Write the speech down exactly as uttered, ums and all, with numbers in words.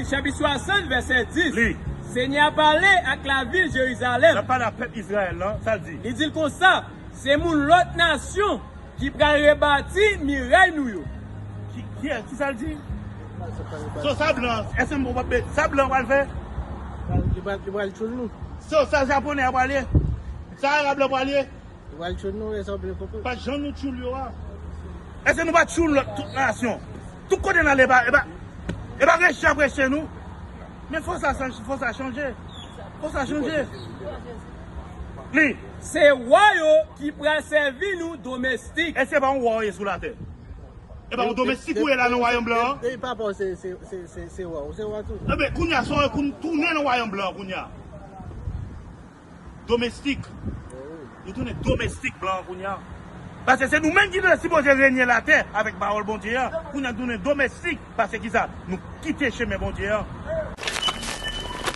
Chapit swasant, vèsè dis. Li. Senyè a pale ak lavil Jerizalèm. L ap pale ak pèp Izrayèl lan, sa l di? Li di l konsa, se moun lòt nasyon ki pral rebati miray nou yo. Ki, ki, ki sa l di? So, sa blan, èske m pral, sa blan pral fè? Li pral, li pral tchoul nou. So, sa japonè a pral ye? Sa arab lan pral ye? Li pral tchoul nou, e sa w vle konprann. Pa jan nou tchoul yo a. Èske nou pa tchoul lòt tout nasyon? Tout kote n ale, e pa, e pa, e pa reche ap reche nou. Men fò sa, sa, fò sa chanje. Fò sa chanje. Li. Se wa yo ki pral sèvi nou domestik. Èske se pa yon wa w ye sou latè? E pa yon domestik ou ye la nan wayòm blan an? Depi papa w se, se, se, se, se wa w, se wa tou. Enben, kounye a, se yon, koun-, tounen nan wayòm blan an kounye a. Domestik. Nou tounen domestik blan an kounye a. Paske se nou menm ki te sipoze renye latè avèk pawòl Bondye a. Kounye a nou tounen domestik. Paske kisa? Nou kite chemen Bondye a.